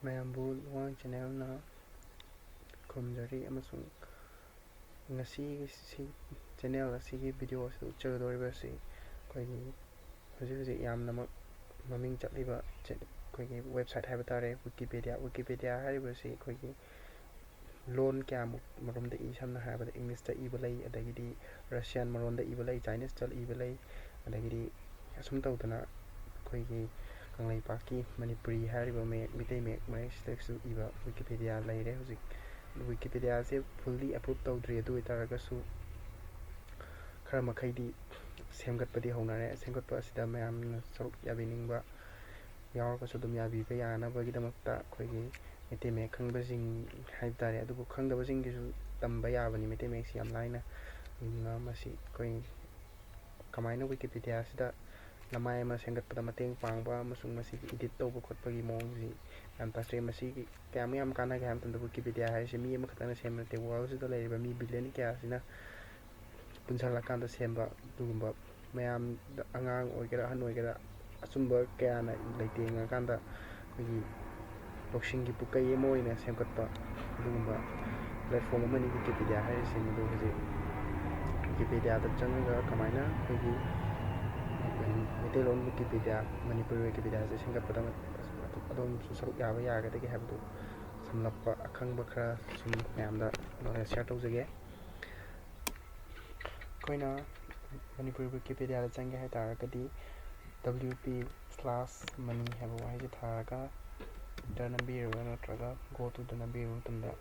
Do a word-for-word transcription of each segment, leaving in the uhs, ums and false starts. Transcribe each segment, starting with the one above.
ꯃꯌꯥꯝꯕꯨ ꯂꯨꯋꯥꯡ ꯆꯦꯅꯦꯜꯅ ꯈꯨꯔꯨꯝꯖꯔꯤ, ꯑꯃꯁꯨꯡ ꯉꯁꯤ ꯁꯤ ꯆꯦꯅꯦꯜ ꯑꯁꯤꯒꯤ ꯚꯤꯗꯤꯑꯣ ꯑꯁꯤꯗ ꯎꯠꯆꯒꯗꯧꯔꯤꯕ ꯑꯁꯤ ꯑꯩꯈꯣꯏꯒꯤ ꯍꯧꯖꯤꯛ ꯍꯧꯖꯤꯛ ꯌꯥꯝꯅꯃꯛ ꯃꯃꯤꯡ ꯆꯠꯂꯤꯕ ꯆꯦ-, ꯑꯩꯈꯣꯏꯒꯤ ꯋꯦꯕꯁꯥꯏꯠ ꯍꯥꯏꯕ ꯇꯥꯔꯦ, ꯋꯤꯀꯤꯄꯦꯗꯤꯌꯥ꯫ ꯋꯤꯀꯤꯄꯦꯗꯤꯌꯥ ꯍꯥꯏꯔꯤꯕꯁꯤ ꯑꯩꯈꯣꯏꯒꯤ ꯂꯣꯟ ꯀꯌꯥꯃꯨꯛ ꯃꯔꯣꯝꯗ ꯏ, ꯁꯝꯅ ꯍꯥꯏꯔꯕꯗ ꯏꯪꯂꯤꯁꯇ ꯏꯕ ꯂꯩ, ꯑꯗꯒꯤꯗꯤ ꯔꯁꯤꯌꯥꯟ ꯃꯔꯣꯟꯗ ꯏꯕ ꯂꯩ, ꯆꯥꯏꯅꯤꯁꯇ ꯏꯕ ꯂꯩ, ꯑꯗꯒꯤꯗꯤ ꯑꯁꯨꯝ ꯇꯧꯗꯅ ꯑꯩꯈꯣꯏꯒꯤ ꯀꯪꯂꯩꯄꯥꯛꯀꯤ ꯃꯅꯤꯄꯨꯔꯤ ꯍꯥꯏꯔꯤꯕ ꯃꯌꯦꯛ, ꯃꯤꯇꯩ ꯃꯌꯦꯛ, ꯃꯌꯦꯛꯁꯤꯗꯁꯨ ꯏꯕ ꯋꯤꯀꯤꯄꯦꯗꯤꯌꯥ ꯂꯩꯔꯦ꯫ ꯍꯧꯖꯤꯛ ꯋꯤꯀꯤꯄꯦꯗꯤꯌꯥꯁꯦ ꯐꯨꯜꯂꯤ ꯑꯦꯄ꯭ꯔꯨꯞ ꯇꯧꯗ꯭ꯔꯤ, ꯑꯗꯨ ꯑꯣꯏꯇꯥꯔꯒꯁꯨ ꯈꯔ ꯃꯈꯩꯗꯤ ꯁꯦꯝꯒꯠꯄꯗꯤ ꯍꯧꯅꯔꯦ꯫ ꯁꯦꯝꯒꯠꯄ ꯑꯁꯤꯗ ꯃꯌꯥꯝꯅ ꯁꯔꯨꯛ ꯌꯥꯕꯤꯅꯤꯡꯕ ꯌꯥꯎꯔꯒꯁꯨ ꯑꯗꯨꯝ ꯌꯥꯕꯤꯕ ꯌꯥꯅꯕꯒꯤꯗꯃꯛꯇ ꯑꯩꯈꯣꯏꯒꯤ ꯃꯩꯇꯩ ꯃꯌꯦꯛ ꯈꯪꯕꯁꯤꯡ ꯍꯥꯏꯕ ꯇꯥꯔꯦ, ꯑꯗꯨꯕꯨ ꯈꯪꯗꯕꯁꯤꯡꯒꯤꯁꯨ ꯇꯝꯕ ꯌꯥꯕꯅꯤ ꯃꯩꯇꯩ ꯃꯌꯦꯛꯁꯤ ꯌꯥꯝ ꯂꯥꯏꯅ꯫ ꯑꯗꯨꯅ ꯃꯁꯤ ꯑꯩꯈꯣꯏ ꯀꯃꯥꯏꯅ ꯋꯤꯀꯤꯄꯦꯗꯤꯌꯥꯁꯤꯗ ꯂꯃꯥꯏ ꯑꯃ ꯁꯦꯝꯒꯠꯄꯗ ꯃꯇꯦꯡ ꯄꯥꯡꯕ ꯑꯃꯁꯨꯡ ꯃꯁꯤꯒꯤ ꯏꯗꯤꯠ ꯇꯧꯕ ꯈꯣꯠꯄꯒꯤ ꯃꯑꯣꯡꯁꯤ ꯌꯥꯝ ꯇꯥꯛꯆꯩ꯫ ꯃꯁꯤꯒꯤ ꯀꯌꯥꯃꯨꯛ ꯌꯥꯝ ꯀꯥꯟꯅꯒꯦ ꯍꯥꯏꯕ ꯃꯇꯝꯗ, ꯋꯤꯀꯤꯄꯦꯗꯤꯌꯥ ꯍꯥꯏꯔꯤꯁꯤ ꯃꯤ ꯑꯃꯈꯛꯇꯅ ꯁꯦꯝꯕ ꯅꯠꯇꯦ, ꯋꯥꯔꯜꯁꯤꯗ ꯂꯩꯔꯤꯕ ꯃꯤ ꯕꯤꯂꯤꯌꯟ ꯀꯌꯥꯁꯤꯅ ꯄꯨꯟꯁꯤꯜꯂꯀꯥꯟꯗ ꯁꯦꯝꯕ ꯑꯗꯨꯒꯨꯝꯕ ꯃꯌꯥꯝꯗ, ꯑꯉꯥꯡ ꯑꯣꯏꯒꯦꯔꯥ ꯑꯍꯟ ꯑꯣꯏꯒꯦꯔꯥ, ꯑꯆꯨꯝꯕ ꯀꯌꯥꯅ ꯂꯩꯇꯦꯡꯉꯀꯥꯟꯗ ꯑꯩꯈꯣꯏꯒꯤ ꯂꯧꯁꯤꯡꯒꯤ ꯄꯨꯀꯩ ꯑꯃ ꯑꯣꯏꯅ ꯁꯦꯝꯒꯠꯄ ꯑꯗꯨꯒꯨꯝꯕ ꯄ꯭ꯂꯦꯠꯐꯣꯝ ꯑꯃꯅꯤ ꯋꯤꯀꯤꯄꯦꯗꯤꯌꯥ ꯍꯥꯏꯔꯤꯁꯤ꯫ ꯃꯗꯨ ꯍꯧꯖꯤꯛ ꯋꯤꯀꯤꯄꯦꯗꯤꯌꯥꯗ ꯆꯪꯉꯒ ꯀꯃꯥꯏꯅ ꯑꯩꯈꯣꯏꯒꯤ ꯃꯩꯇꯩꯂꯣꯟ ꯋꯤꯀꯤꯄꯦꯗꯤꯌꯥ, ꯃꯅꯤꯄꯨꯔꯤ ꯋꯤꯀꯤꯄꯦꯗꯤꯌꯥꯁꯦ ꯁꯦꯝꯒꯠꯄꯗ ꯑꯗꯣꯝꯁꯨ ꯁꯔꯨꯛ ꯌꯥꯕ ꯌꯥꯒꯗꯒꯦ ꯍꯥꯏꯕꯗꯨ ꯁꯝꯂꯞꯄ ꯑꯈꯪꯕ ꯈꯔ ꯁꯨꯝ ꯃꯌꯥꯝꯗ ꯅꯣꯂꯦꯖ ꯁꯤꯌꯔ ꯇꯧꯖꯒꯦ꯫ ꯑꯩꯈꯣꯏꯅ ꯃꯅꯤꯄꯨꯔꯤ ꯋꯤꯀꯤꯄꯦꯗꯤꯌꯥꯗ ꯆꯪꯒꯦ ꯍꯥꯏ ꯇꯥꯔꯒꯗꯤ, W P slash money ꯍꯥꯏꯕ ꯋꯥꯍꯩꯁꯦ ꯊꯥꯔꯒ enter ꯅꯝꯕꯤꯔꯒ ꯅꯠꯇ꯭ꯔꯒ go to ꯗ ꯅꯝꯕꯤꯕ ꯃꯇꯝꯗ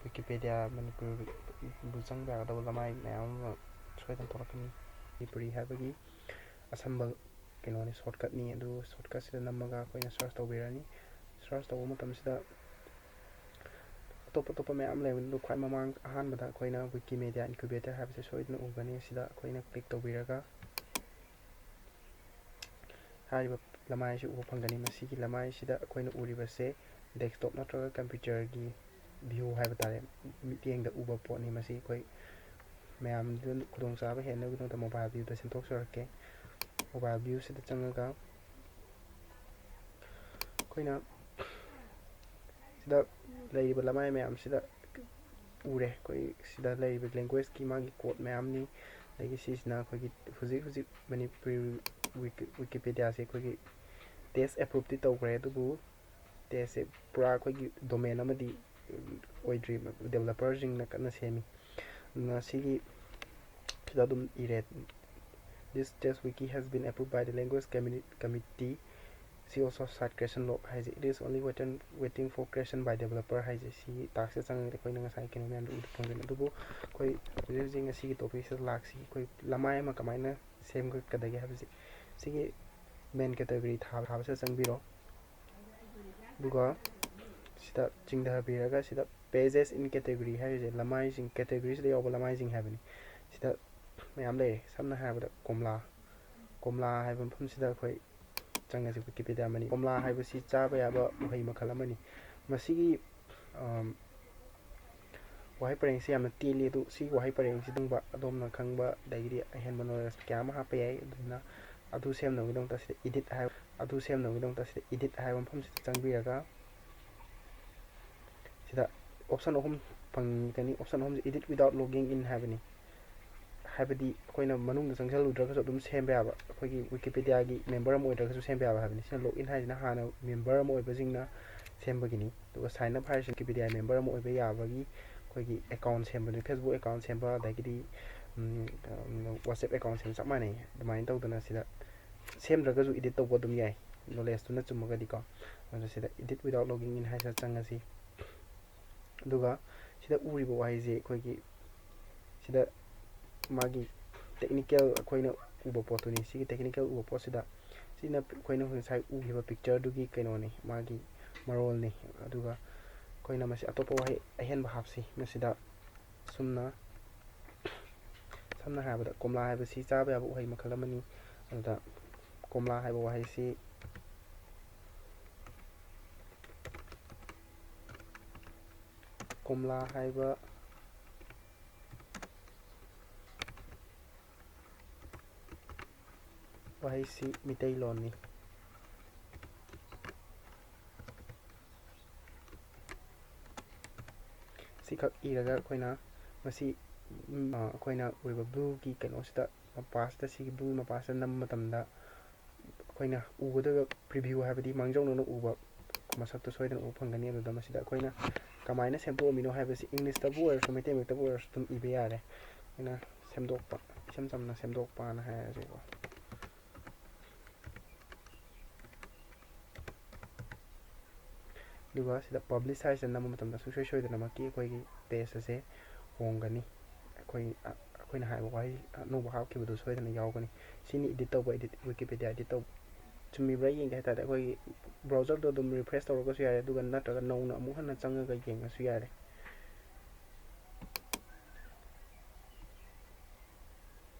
ꯋꯤꯀꯤꯄꯦꯗꯤꯌꯥ ꯃꯅꯤꯄꯨꯔꯤꯕꯨ ꯆꯪꯕ ꯌꯥꯒꯗꯕ ꯂꯃꯥꯏ ꯃꯌꯥꯝ ꯑꯃ ꯁꯣꯏꯗꯅ ꯊꯣꯛꯂꯛꯀꯅꯤ꯫ ꯃꯅꯤꯄꯨꯔꯤ ꯍꯥꯏꯕꯒꯤ ꯑꯁꯝꯕ ꯀꯩꯅꯣꯅꯤ, ꯁꯣꯔꯠꯀꯠꯅꯤ꯫ ꯑꯗꯨ ꯁꯣꯔꯠꯀꯠꯁꯤꯗ ꯅꯝꯃꯒ ꯑꯩꯈꯣꯏꯅ ꯁꯔꯁ ꯇꯧꯕꯤꯔꯅꯤ꯫ ꯁꯔꯁ ꯇꯧꯕ ꯃꯇꯝꯁꯤꯗ ꯑꯇꯣꯞ ꯑꯇꯣꯞꯄ ꯃꯌꯥꯝ ꯂꯩꯕꯅꯤ, ꯑꯗꯨ ꯈ꯭ꯋꯥꯏ ꯃꯃꯥꯡ ꯑꯍꯥꯟꯕꯗ ꯑꯩꯈꯣꯏꯅ Wikimedia Incubator ꯍꯥꯏꯕꯁꯦ ꯁꯣꯏꯗꯅ ꯎꯒꯅꯤ꯫ ꯁꯤꯗ ꯑꯩꯈꯣꯏꯅ ꯀ꯭ꯂꯤꯛ ꯇꯧꯕꯤꯔꯒ ꯍꯥꯏꯔꯤꯕ ꯂꯃꯥꯏ ꯑꯁꯤ ꯎꯕ ꯐꯪꯒꯅꯤ꯫ ꯃꯁꯤꯒꯤ ꯂꯃꯥꯏꯁꯤꯗ ꯑꯩꯈꯣꯏꯅ ꯎꯔꯤꯕꯁꯦ ꯗꯦꯁꯛꯇꯣꯞ ꯅꯠꯇ꯭ꯔꯒ ꯀꯝꯄ꯭ꯌꯨꯇꯔꯒꯤ ꯚ꯭ꯌꯨ ꯍꯥꯏꯕ ꯇꯥꯔꯦ, ꯃꯤꯠꯌꯦꯡꯗ ꯎꯕ ꯄꯣꯠꯅꯤ꯫ ꯃꯁꯤ ꯑꯩꯈꯣꯏ ꯃꯌꯥꯝꯗ ꯈꯨꯗꯣꯡꯆꯥꯕ ꯍꯦꯟꯅꯕꯒꯤꯗꯃꯛꯇ ꯃꯣꯕꯥꯏꯜ ꯚ꯭ꯌꯨꯗ ꯁꯦꯝꯗꯣꯛꯆꯔꯛꯀꯦ꯫ ꯃꯣꯕꯥꯏꯜ ꯚ꯭ꯌꯨꯁꯤꯗ ꯆꯪꯉꯒ ꯑꯩꯈꯣꯏꯅ ꯁꯤꯗ ꯂꯩꯔꯤꯕ ꯂꯃꯥꯏ ꯃꯌꯥꯝꯁꯤꯗ ꯎꯔꯦ꯫ ꯑꯩꯈꯣꯏ ꯁꯤꯗ ꯂꯩꯔꯤꯕ languageꯀꯤ ꯃꯥꯒꯤ code ꯃꯌꯥꯝꯅꯤ꯫ ꯑꯗꯒꯤ ꯁꯤꯁꯤꯅ ꯑꯩꯈꯣꯏꯒꯤ ꯍꯧꯖꯤꯛ ꯍꯧꯖꯤꯛ ꯃꯅꯤꯄꯨꯔꯤ Wiki- Wikipediaꯁꯦ ꯑꯩꯈꯣꯏꯒꯤ test approveꯇꯤ ꯇꯧꯈ꯭ꯔꯦ, ꯑꯗꯨꯕꯨ testꯁꯦ ꯄꯨꯔꯥ ꯑꯩꯈꯣꯏꯒꯤ domain ꯑꯃꯗꯤ ꯑꯣꯏꯗ꯭ꯔꯤ, developerꯁꯤꯡꯅ ꯀꯟꯅ ꯁꯦꯝꯃꯤ꯫ ꯑꯗꯨꯅ ꯁꯤꯒꯤ ꯁꯤꯗ ꯑꯗꯨꯝ ꯏꯔꯦ, "This test wiki has been approved by the language communi- committee." ꯁꯤ also site creation log ꯍꯥꯏꯁꯦ, "It is only waiting, waiting for creation by developer" ꯍꯥꯏꯁꯦ, ꯁꯤꯒꯤ taskꯁꯦ ꯆꯪꯉꯒꯗꯤ ꯑꯩꯈꯣꯏꯅ ꯉꯁꯥꯏ ꯀꯩꯅꯣ ꯃꯌꯥꯝꯗꯣ ꯎꯕ ꯐꯪꯗꯣꯏꯅꯤ꯫ ꯑꯗꯨꯕꯨ ꯑꯩꯈꯣꯏ ꯍꯧꯖꯤꯛ ꯍꯧꯖꯤꯛ ꯉꯁꯤꯒꯤ topicꯁꯤꯗ ꯂꯥꯛꯁꯤ꯫ ꯑꯩꯈꯣꯏ ꯂꯃꯥꯏ ꯑꯃ ꯀꯃꯥꯏꯅ ꯁꯦꯝꯒꯗꯒꯦ ꯍꯥꯏꯕꯁꯦ, ꯁꯤꯒꯤ main category ꯊꯥꯕ ꯊꯥꯕꯁꯤꯗ ꯆꯪꯕꯤꯔꯣ꯫ ꯑꯗꯨꯒ ꯁꯤꯗ ꯆꯤꯡꯊꯕꯤꯔꯒ ꯁꯤꯗ pages in category ꯍꯥꯏꯔꯤꯁꯦ ꯂꯃꯥꯏꯁꯤꯡ, categoryꯁꯤꯗ ꯌꯥꯎꯕ ꯂꯃꯥꯏꯁꯤꯡ ꯍꯥꯏꯕꯅꯤ꯫ ꯁꯤꯗ ꯃꯌꯥꯝ ꯂꯩꯔꯦ꯫ ꯁꯝꯅ ꯍꯥꯏꯔꯕꯗ ꯀꯣꯝꯂꯥ, ꯀꯣꯝꯂꯥ ꯍꯥꯏꯕ ꯃꯐꯝꯁꯤꯗ ꯑꯩꯈꯣꯏ ꯆꯪꯉꯁꯤ꯫ Wikipedia ꯑꯃꯅꯤ꯫ ꯀꯣꯝꯂꯥ ꯍꯥꯏꯕꯁꯤ ꯆꯥꯕ ꯌꯥꯕ ꯎꯍꯩ ꯃꯈꯜ ꯑꯃꯅꯤ꯫ ꯃꯁꯤꯒꯤ ꯑꯝ, ꯋꯥꯍꯩ ꯄꯔꯦꯡꯁꯤ ꯌꯥꯝꯅ ꯇꯦꯜꯂꯤ, ꯑꯗꯨ ꯁꯤꯒꯤ ꯋꯥꯍꯩ ꯄꯔꯦꯡꯁꯤ ꯈꯪꯕ, ꯑꯗꯣꯝꯅ ꯈꯪꯕ ꯑꯗꯒꯤꯗꯤ ꯑꯍꯦꯟꯕ knowledge ꯀꯌꯥ ꯑꯃ ꯍꯥꯞꯄ ꯌꯥꯏ꯫ ꯑꯗꯨꯅ ꯑꯗꯨ ꯁꯦꯝꯅꯕꯒꯤꯗꯃꯛꯇ ꯁꯤꯗ edit ꯍꯥꯏ, ꯑꯗꯨ ꯁꯦꯝꯅꯕꯒꯤꯗꯃꯛꯇ ꯁꯤꯗ edit ꯍꯥꯏꯕ ꯃꯐꯝꯁꯤꯗ ꯆꯪꯕꯤꯔꯒ ꯁꯤꯗ option ꯑꯍꯨꯝ ꯐꯪꯒꯅꯤ꯫ Option ꯑꯍꯨꯝꯁꯤ edit without logging in ꯍꯥꯏꯕꯅꯤ꯫ ꯍꯥꯏꯕꯗꯤ ꯑꯩꯈꯣꯏꯅ ꯃꯅꯨꯡꯗ ꯆꯪꯁꯤꯜꯂꯨꯗ꯭ꯔꯒꯁꯨ ꯑꯗꯨꯝ ꯁꯦꯝꯕ ꯌꯥꯕ, ꯑꯩꯈꯣꯏꯒꯤ Wikipediaꯒꯤ member ꯑꯃ ꯑꯣꯏꯗ꯭ꯔꯒꯁꯨ ꯁꯦꯝꯕ ꯌꯥꯕ ꯍꯥꯏꯕꯅꯤ꯫ ꯁꯤꯅ login ꯍꯥꯏꯁꯤꯅ ꯍꯥꯟꯅ member ꯑꯃ ꯑꯣꯏꯕꯁꯤꯡꯅ ꯁꯦꯝꯕꯒꯤꯅꯤ꯫ ꯑꯗꯨꯒ sign up ꯍꯥꯏꯔꯤꯁꯤꯅ Wikipedia member ꯑꯃ ꯑꯣꯏꯕ ꯌꯥꯕꯒꯤ ꯑꯩꯈꯣꯏꯒꯤ account ꯁꯦꯝꯕꯗꯨꯅꯤ꯫ Facebook account ꯁꯦꯝꯕ, ꯑꯗꯒꯤꯗꯤ, ꯎꯝ, WhatsApp account ꯁꯦꯝꯕ ꯆꯞ ꯃꯥꯟꯅꯩ꯫ ꯑꯗꯨꯃꯥꯏꯅ ꯇꯧꯗꯅ ꯁꯤꯗ ꯁꯦꯝꯗ꯭ꯔꯒꯁꯨ edit ꯇꯧꯕ ꯑꯗꯨꯝ ꯌꯥꯏ, knowledgeꯇꯨꯅ ꯆꯨꯝꯃꯒꯗꯤꯀꯣ꯫ ꯑꯗꯨꯅ ꯁꯤꯗ edit without logging in ꯍꯥꯏꯁꯤꯗ ꯆꯪꯉꯁꯤ꯫ ꯑꯗꯨꯒ ꯁꯤꯗ ꯎꯔꯤꯕ ꯋꯥꯍꯩꯁꯦ ꯑꯩꯈꯣꯏꯒꯤ ꯁꯤꯗ ꯃꯥꯒꯤ technical ꯑꯩꯈꯣꯏꯅ ꯎꯕ ꯄꯣꯠꯇꯨꯅꯤ꯫ ꯁꯤꯒꯤ technical ꯎꯕ ꯄꯣꯠꯁꯤꯗ ꯁꯤꯅ ꯑꯩꯈꯣꯏꯅ ꯉꯁꯥꯏ ꯎꯈꯤꯕ pictureꯗꯨꯒꯤ ꯀꯩꯅꯣꯅꯤ, ꯃꯥꯒꯤ ꯃꯔꯣꯜꯅꯤ꯫ ꯑꯗꯨꯒ ꯑꯩꯈꯣꯏꯅ ꯃꯁꯤ ꯑꯇꯣꯞꯄ ꯋꯥꯍꯩ ꯑꯍꯦꯟꯕ ꯍꯥꯞꯁꯤ꯫ ꯃꯁꯤꯗ ꯁꯨꯝꯅ, ꯁꯝꯅ ꯍꯥꯏꯔꯕꯗ ꯀꯣꯝꯂꯥ ꯍꯥꯏꯕꯁꯤ ꯆꯥꯕ ꯌꯥꯕ ꯎꯍꯩ ꯃꯈꯜ ꯑꯃꯅꯤ꯫ ꯑꯗꯨꯗ ꯀꯣꯝꯂꯥ ꯍꯥꯏꯕ ꯋꯥꯍꯩꯁꯤ, ꯀꯣꯝꯂꯥ ꯍꯥꯏꯕ ꯋꯥꯍꯩꯁꯤ ꯃꯤꯇꯩꯂꯣꯟꯅꯤ꯫ ꯁꯤꯈꯛ ꯏꯔꯒ ꯑꯩꯈꯣꯏꯅ ꯃꯁꯤ, ꯎꯝ, ꯑ, ꯑꯩꯈꯣꯏꯅ ꯎꯔꯤꯕ ꯕ꯭ꯂꯨꯒꯤ ꯀꯩꯅꯣꯁꯤꯗ, ꯃꯄꯥꯁꯤꯗ, ꯁꯤꯒꯤ ꯕ꯭ꯂꯨ ꯃꯄꯥꯁꯤꯗ ꯅꯝꯕ ꯃꯇꯝꯗ ꯑꯩꯈꯣꯏꯅ ꯎꯒꯗꯕ ꯄ꯭ꯔꯤꯚ꯭ꯌꯨ, ꯍꯥꯏꯕꯗꯤ ꯃꯥꯡꯖꯧꯅꯅ ꯎꯕ ꯃꯁꯛꯇꯣ ꯁꯣꯏꯗꯅ ꯎꯕ ꯐꯪꯒꯅꯤ꯫ ꯑꯗꯨꯗ ꯃꯁꯤꯗ ꯑꯩꯈꯣꯏꯅ ꯀꯃꯥꯏꯅ ꯁꯦꯝꯗꯣꯛꯑꯝꯃꯤꯅꯣ ꯍꯥꯏꯕꯁꯤ ꯏꯪꯂꯤꯁꯇꯕꯨ ꯑꯣꯏꯔꯁꯨ ꯃꯩꯇꯩ ꯃꯌꯦꯛꯇꯕꯨ ꯑꯣꯏꯔꯁꯨ ꯑꯗꯨꯝ ꯏꯕ ꯌꯥꯔꯦ꯫ ꯑꯩꯈꯣꯏꯅ ꯁꯦꯝꯗꯣꯛꯄ, ꯏꯆꯝ ꯆꯝꯅ ꯁꯦꯝꯗꯣꯛꯄꯅ ꯍꯥꯏꯔꯁꯦꯀꯣ꯫ ꯑꯗꯨꯒ ꯁꯤꯗ ꯄꯕ꯭ꯂꯤꯁ ꯍꯥꯏꯁꯤꯗ ꯅꯝꯕ ꯃꯇꯝꯗ ꯁꯨꯡꯁꯣꯏ ꯁꯣꯏꯗꯅꯃꯛꯀꯤ ꯑꯩꯈꯣꯏꯒꯤ ꯄꯦꯖ ꯑꯁꯦ ꯍꯣꯡꯒꯅꯤ꯫ ꯑꯩꯈꯣꯏ, ꯑ-, ꯑꯩꯈꯣꯏꯅ ꯍꯥꯏꯕ ꯋꯥꯍꯩ ꯑꯅꯧꯕ ꯍꯥꯞꯈꯤꯕꯗꯨ ꯁꯣꯏꯗꯅ ꯌꯥꯎꯒꯅꯤ꯫ ꯁꯤꯅꯤ ꯏꯗꯤꯠ ꯇꯧꯕ, ꯏꯗꯤꯠ, ꯋꯤꯀꯤꯄꯦꯗꯤꯌꯥ ꯏꯗꯤꯠ ꯇꯧꯕ꯫ ꯆꯨꯝꯃꯤꯕ꯭ꯔꯥ ꯌꯦꯡꯒꯦ ꯍꯥꯏ ꯇꯥꯔꯗꯤ, ꯑꯩꯈꯣꯏꯒꯤ ꯕ꯭ꯔꯥꯎꯖꯔꯗꯣ ꯑꯗꯨꯝ ꯔꯤꯐ꯭ꯔꯦꯁ ꯇꯧꯔꯒꯁꯨ ꯌꯥꯔꯦ, ꯑꯗꯨꯒ ꯅꯠꯇ꯭ꯔꯒ ꯅꯧꯅ ꯑꯃꯨꯛ ꯍꯟꯅ ꯆꯪꯉꯒ ꯌꯦꯡꯉꯁꯨ ꯌꯥꯔꯦ꯫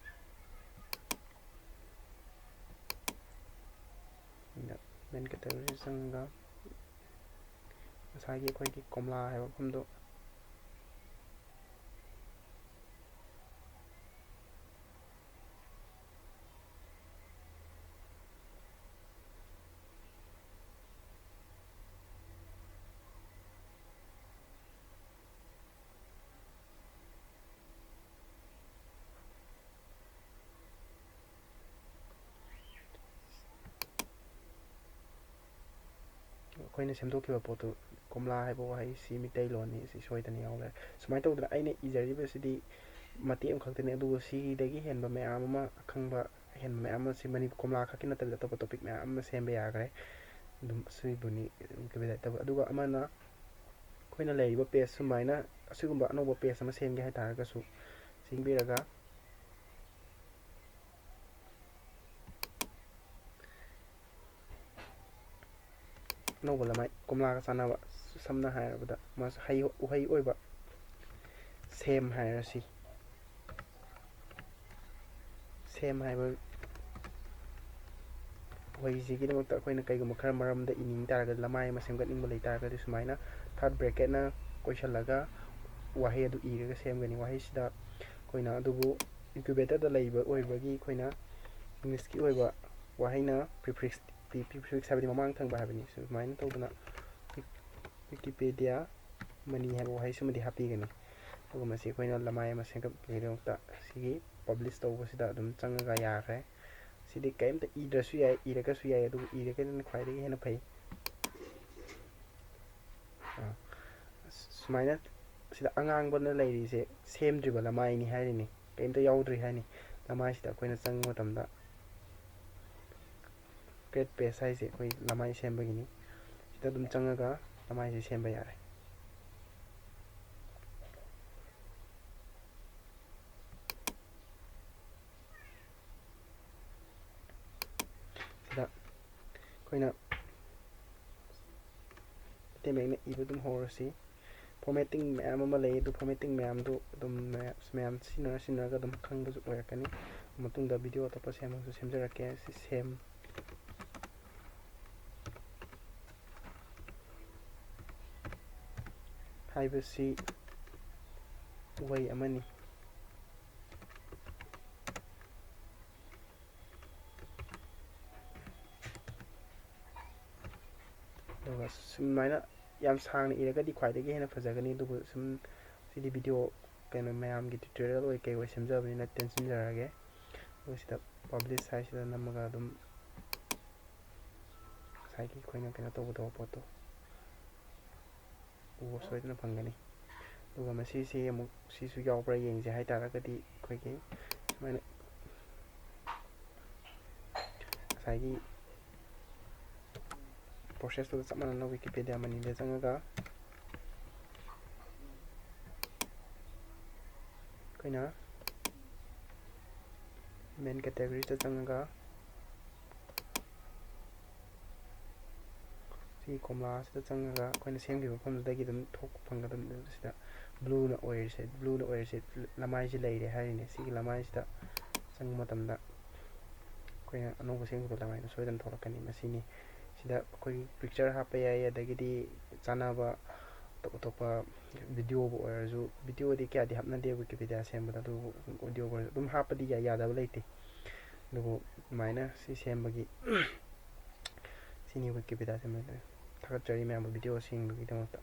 ꯃꯦꯟ ꯀꯦꯇꯦꯒꯣꯔꯤꯁꯤ ꯆꯪꯉꯒ ꯉꯁꯥꯏꯒꯤ ꯑꯩꯈꯣꯏꯒꯤ ꯀꯣꯝꯂꯥ ꯍꯥꯏꯕ ꯃꯐꯝꯗꯣ ꯑꯩꯈꯣꯏꯅ ꯁꯦꯝꯗꯣꯛꯈꯤꯕ ꯄꯣꯠꯇꯨ, ꯀꯣꯝꯂꯥ ꯍꯥꯏꯕ ꯋꯥꯍꯩꯁꯤ ꯃꯤꯇꯩꯂꯣꯟꯅꯤ, ꯁꯤ ꯁꯣꯏꯗꯅ ꯌꯥꯎ ꯂꯩꯔꯦ꯫ ꯁꯨꯃꯥꯏꯅ ꯇꯧꯗꯅ ꯑꯩꯅ ꯏꯖꯔꯤꯕꯁꯤꯗꯤ ꯃꯇꯦꯛ ꯑꯃꯈꯛꯇꯅꯤ, ꯑꯗꯨꯕꯨ ꯁꯤꯗꯒꯤ ꯍꯦꯟꯕ ꯃꯌꯥꯝ ꯑꯃ, ꯑꯈꯪꯕ ꯑꯍꯦꯟꯕ ꯃꯌꯥꯝ ꯑꯃ, ꯁꯤ ꯃꯅꯤ-, ꯀꯣꯝꯂꯥ ꯈꯛꯀꯤ ꯅꯠꯇꯕꯤꯗ ꯑꯇꯣꯞꯄ ꯇꯣꯄꯤꯛ ꯃꯌꯥꯝ ꯑꯃ ꯁꯦꯝꯕ ꯌꯥꯈ꯭ꯔꯦ꯫ ꯑꯗꯨꯝ ꯁꯤꯕꯨꯅꯤ ꯀꯕꯤꯗ ꯇꯧꯕ꯫ ꯑꯗꯨꯒ ꯑꯃꯅ, ꯑꯩꯈꯣꯏꯅ ꯂꯩꯔꯤꯕ ꯄꯦꯖ ꯁꯨꯃꯥꯏꯅ ꯑꯁꯤꯒꯨꯝꯕ ꯑꯅꯧꯕ ꯄꯦꯖ ꯑꯃ ꯁꯦꯝꯒꯦ ꯍꯥꯏꯇꯥꯔꯒꯁꯨ, ꯁꯦꯝꯕꯤꯔꯒ ꯑꯅꯧꯕ ꯂꯃꯥꯏ, ꯀꯣꯝꯂꯥꯒ ꯆꯥꯟꯅꯕ, ꯁꯝꯅ ꯍꯥꯏꯔꯕꯗ ꯃꯥꯁꯨ ꯍꯩ, ꯎꯍꯩ ꯑꯣꯏꯕ ꯁꯦꯝ ꯍꯥꯏꯔꯁꯤ꯫ ꯁꯦꯝ ꯍꯥꯏꯕ ꯎꯍꯩꯁꯤꯒꯤꯗꯃꯛꯇ ꯑꯩꯈꯣꯏꯅ ꯀꯩꯒꯨꯝꯕ ꯈꯔ ꯃꯔꯝꯗ ꯏꯅꯤꯡ ꯇꯥꯔꯒꯗꯤ, ꯂꯃꯥꯏ ꯑꯃ ꯁꯦꯝꯒꯠꯅꯤꯡꯕ ꯂꯩ ꯇꯥꯔꯒꯗꯤ, ꯁꯨꯃꯥꯏꯅ ꯊꯥꯔꯠ ꯕ꯭ꯔꯦꯀꯦꯠꯅ ꯀꯣꯏꯁꯜꯂꯒ ꯋꯥꯍꯩ ꯑꯗꯨ ꯏꯔꯒ ꯁꯦꯝꯒꯅꯤ꯫ ꯋꯥꯍꯩꯁꯤꯗ ꯑꯩꯈꯣꯏꯅ, ꯑꯗꯨꯕꯨ incubatorꯗ ꯂꯩꯕ ꯑꯣꯏꯕꯒꯤ ꯑꯩꯈꯣꯏꯅ ꯏꯪꯂꯤꯁꯀꯤ ꯑꯣꯏꯕ ꯋꯥꯍꯩꯅ prefix, pre-, prefix ꯍꯥꯏꯕꯗꯤ ꯃꯃꯥꯡ ꯊꯪꯕ ꯍꯥꯏꯕꯅꯤ꯫ ꯁꯨꯃꯥꯏꯅ ꯇꯧꯗꯅ Wikipedia ꯃꯅꯤ ꯍꯥꯏꯕ ꯋꯥꯍꯩꯁꯤꯃꯗꯤ ꯍꯥꯞꯄꯤꯒꯅꯤ꯫ ꯑꯗꯨꯒ ꯃꯁꯤ ꯑꯩꯈꯣꯏꯅ ꯂꯃꯥꯏ ꯑꯃ ꯁꯦꯝꯒꯠꯄꯒꯤꯗꯃꯛꯇ ꯁꯤꯒꯤ ꯄꯕ꯭ꯂꯤꯁ ꯇꯧꯕꯁꯤꯗ ꯑꯗꯨꯝ ꯆꯪꯉꯒ ꯌꯥꯈ꯭ꯔꯦ꯫ ꯁꯤꯗꯤ ꯀꯔꯤꯝꯇ ꯏꯗ꯭ꯔꯁꯨ ꯌꯥꯏ, ꯏꯔꯒꯁꯨ ꯌꯥꯏ, ꯑꯗꯨꯕꯨ ꯏꯔꯒꯅ ꯈ꯭ꯋꯥꯏꯗꯒꯤ ꯍꯦꯟꯅ ꯐꯩ꯫ ꯑꯥ, ꯁꯨꯃꯥꯏꯅ ꯁꯤꯗ ꯑꯉꯥꯡꯕꯅ ꯂꯩꯔꯤꯁꯦ ꯁꯦꯝꯗ꯭ꯔꯤꯕ ꯂꯃꯥꯏꯅꯤ ꯍꯥꯏꯔꯤꯅꯤ, ꯀꯔꯤꯝꯇ ꯌꯥꯎꯗ꯭ꯔꯤ ꯍꯥꯏꯅꯤ꯫ ꯂꯃꯥꯏꯁꯤꯗ ꯑꯩꯈꯣꯏꯅ ꯆꯪꯕ ꯃꯇꯝꯗ ꯀ꯭ꯔꯦꯠ ꯄꯦꯁ ꯍꯥꯏꯁꯦ ꯑꯩꯈꯣꯏ ꯂꯃꯥꯏ ꯁꯦꯝꯕꯒꯤꯅꯤ꯫ ꯁꯤꯗ ꯑꯗꯨꯝ ꯆꯪꯉꯒ ꯂꯃꯥꯏꯁꯦ ꯁꯦꯝꯕ ꯌꯥꯔꯦ꯫ ꯁꯤꯗ ꯑꯩꯈꯣꯏꯅ ꯃꯩꯇꯩ ꯃꯌꯦꯛꯅ ꯏꯕ ꯑꯗꯨꯝ ꯍꯧꯔꯁꯤ꯫ ꯐꯣꯔꯃꯦꯠꯇꯤꯡ ꯃꯌꯥꯝ ꯑꯃ ꯂꯩ, ꯑꯗꯨ ꯐꯣꯔꯃꯦꯠꯇꯤꯡ ꯃꯌꯥꯝꯗꯨ ꯑꯗꯨꯝ ꯃꯌꯥꯝ, ꯃꯌꯥꯝ ꯁꯤꯖꯤꯟꯅꯔ ꯁꯤꯖꯤꯟꯅꯔꯒ ꯑꯗꯨꯝ ꯈꯪꯕꯁꯨ ꯑꯣꯏꯔꯛꯀꯅꯤ꯫ ꯃꯇꯨꯡꯗ ꯚꯤꯗꯤꯑꯣ ꯑꯇꯣꯞꯄ ꯁꯦꯝꯃꯁꯨ ꯁꯦꯝꯖꯔꯛꯀꯦ꯫ ꯁꯤ ꯁꯦꯝ ꯍꯥꯏꯕꯁꯤ ꯎꯍꯩ ꯑꯃꯅꯤ꯫ ꯑꯗꯨꯒ ꯁꯨꯃꯥꯏꯅ ꯌꯥꯝ ꯁꯥꯡꯅ ꯏꯔꯒꯗꯤ ꯈ꯭ꯋꯥꯏꯗꯒꯤ ꯍꯦꯟꯅ ꯐꯖꯒꯅꯤ, ꯑꯗꯨꯕꯨ ꯁꯨꯝ ꯁꯤꯗꯤ ꯚꯤꯗꯤꯑꯣ ꯀꯩꯅꯣ ꯃꯌꯥꯝꯒꯤ ꯇ꯭ꯌꯨꯇꯣꯔꯤꯌꯦꯜ ꯑꯣꯏ ꯀꯩ ꯑꯣꯏ ꯁꯦꯝꯖꯕꯅꯤꯅ ꯇꯦꯟꯁꯤꯟꯖꯔꯒꯦ꯫ ꯑꯗꯨꯒ ꯁꯤꯗ ꯄꯕ꯭ꯂꯤꯁ ꯍꯥꯏꯁꯤꯗ ꯅꯝꯃꯒ ꯑꯗꯨꯝ ꯉꯁꯥꯏꯒꯤ ꯑꯩꯈꯣꯏꯅ ꯀꯩꯅꯣ ꯇꯧꯒꯗꯧꯕ ꯄꯣꯠꯇꯣ ꯎꯕ ꯁꯣꯏꯗꯅ ꯐꯪꯒꯅꯤ꯫ ꯑꯗꯨꯒ ꯃꯁꯤꯁꯤ ꯑꯃꯨꯛ ꯁꯤꯁꯨ ꯌꯥꯎꯕ꯭ꯔꯥ ꯌꯦꯡꯁꯦ ꯍꯥꯏ ꯇꯥꯔꯒꯗꯤ ꯑꯩꯈꯣꯏꯒꯤ ꯁꯨꯃꯥꯏꯅ ꯉꯁꯥꯏꯒꯤ ꯄ꯭ꯔꯣꯁꯦꯁꯇꯨꯒ ꯆꯞ ꯃꯥꯟꯅꯅ ꯋꯤꯀꯤꯄꯦꯗꯤꯌꯥ ꯃꯅꯤꯗ ꯆꯪꯉꯒ ꯑꯩꯈꯣꯏꯅ ꯃꯦꯟ ꯀꯦꯇꯦꯒꯣꯔꯤꯁꯤꯗ ꯆꯪꯉꯒ ꯁꯤ ꯀꯣꯝꯂꯥꯁꯤꯗ ꯆꯪꯉꯒ ꯑꯩꯈꯣꯏꯅ ꯁꯦꯝꯈꯤꯕ ꯃꯐꯝꯗꯨꯗꯒꯤ ꯑꯗꯨꯝ ꯊꯣꯛꯄ ꯐꯪꯒꯗꯕꯅꯤ꯫ ꯁꯤꯗ ꯕ꯭ꯂꯨꯅ ꯑꯣꯏꯔꯤꯁꯦ, ꯕ꯭ꯂꯨꯅ ꯑꯣꯏꯔꯤꯁꯦ ꯂꯃꯥꯏꯁꯤ ꯂꯩꯔꯦ ꯍꯥꯏꯔꯤꯅꯦ꯫ ꯁꯤꯒꯤ ꯂꯃꯥꯏꯁꯤꯗ ꯆꯪꯕ ꯃꯇꯝꯗ ꯑꯩꯈꯣꯏꯅ ꯑꯅꯧꯕ ꯁꯦꯝꯈꯤꯕ ꯂꯃꯥꯏꯗꯣ ꯁꯣꯏꯗꯅ ꯊꯣꯛꯂꯛꯀꯅꯤ꯫ ꯃꯁꯤꯅꯤ꯫ ꯁꯤꯗ ꯑꯩꯈꯣꯏꯒꯤ ꯄꯤꯛꯆꯔ ꯍꯥꯞꯄ ꯌꯥꯏ, ꯑꯗꯒꯤꯗꯤ ꯆꯥꯟꯅꯕ ꯑꯇꯣꯞ ꯑꯇꯣꯞꯄ ꯚꯤꯗꯤꯑꯣꯕꯨ ꯑꯣꯏꯔꯁꯨ, ꯚꯤꯗꯤꯑꯣꯗꯤ ꯀꯌꯥꯗꯤ ꯍꯥꯞꯅꯗꯦ ꯋꯤꯀꯤꯄꯦꯗꯤꯌꯥ ꯁꯦꯝꯕꯗ, ꯑꯗꯨꯕꯨ ꯑꯣꯗꯤꯑꯣꯕꯨ ꯑꯣꯏꯔꯁꯨ ꯑꯗꯨꯝ ꯍꯥꯞꯄꯗꯤ ꯌꯥꯏ, ꯌꯥꯗꯕ ꯂꯩꯇꯦ꯫ ꯑꯗꯨꯕꯨ ꯑꯗꯨꯃꯥꯏꯅ ꯁꯤ ꯁꯦꯝꯕꯒꯤ ꯁꯤꯅꯤ ꯋꯤꯀꯤꯄꯦꯗꯤꯌꯥ ꯁꯦꯝꯕꯒꯤ꯫ ꯊꯥꯒꯠꯆꯔꯤ ꯃꯌꯥꯝꯕꯨ ꯚꯤꯗꯤꯑꯣ ꯁꯦꯝꯕꯒꯤꯗꯃꯛꯇ꯫